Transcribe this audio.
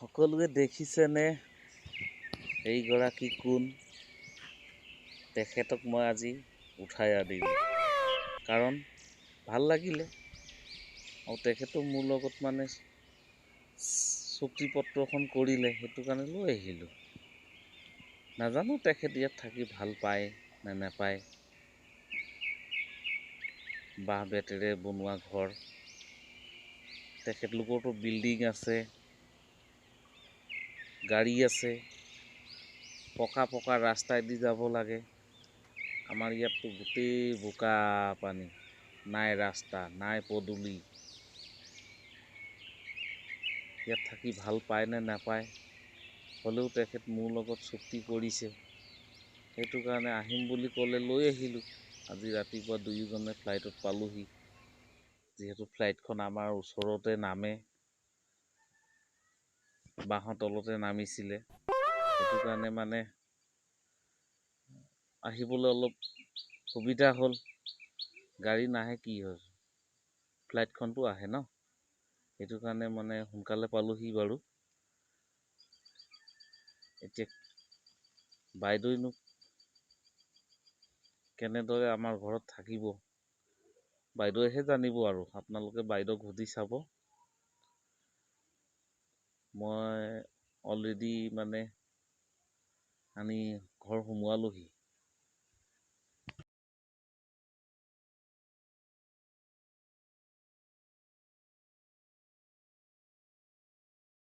সকলোৱে দেখিছেনে এইগৰাকী কোন? তেখেতক মই আজি উঠাই আনিলোঁ, কাৰণ ভাল লাগিলে আৰু তেখেতো মোৰ লগত মানে চুক্তিপত্ৰখন কৰিলে, সেইটো কাৰণে লৈ আহিলোঁ। নাজানো তেখেত ইয়াত থাকি ভাল পায় নে নাপায়। বাঁহ বেতেৰে বনোৱা ঘৰ, তেখেতলোকৰতো বিল্ডিং আছে, গাড়ী আছে, পকা পকা ৰাস্তাইদি যাব লাগে। আমাৰ ইয়াততো গোটেই বোকা পানী, নাই ৰাস্তা, নাই পদূলি। ইয়াত থাকি ভাল পায় নে নাপায়, হ'লেও তেখেত মোৰ লগত চুক্তি কৰিছে, সেইটো কাৰণে আহিম বুলি ক'লে লৈ আহিলোঁ। আজি ৰাতিপুৱা দুয়োজনে ফ্লাইটত পালোহি, যিহেতু ফ্লাইটখন আমাৰ ওচৰতে নামে, বাঁহৰ তলতে নামিছিলে, সেইটো কাৰণে মানে আহিবলৈ অলপ সুবিধা হ'ল। গাড়ী নাহে কি হ'ল, ফ্লাইটখনতো আহে ন, সেইটো কাৰণে মানে সোনকালে পালোহি বাৰু। এতিয়া বাইদেউনো কেনেদৰে আমাৰ ঘৰত থাকিব বাইদেউহে জানিব আৰু, আপোনালোকে বাইদেউক সুধি চাব। মই অলৰেডি মানে আনি ঘৰ সোমোৱালোহি।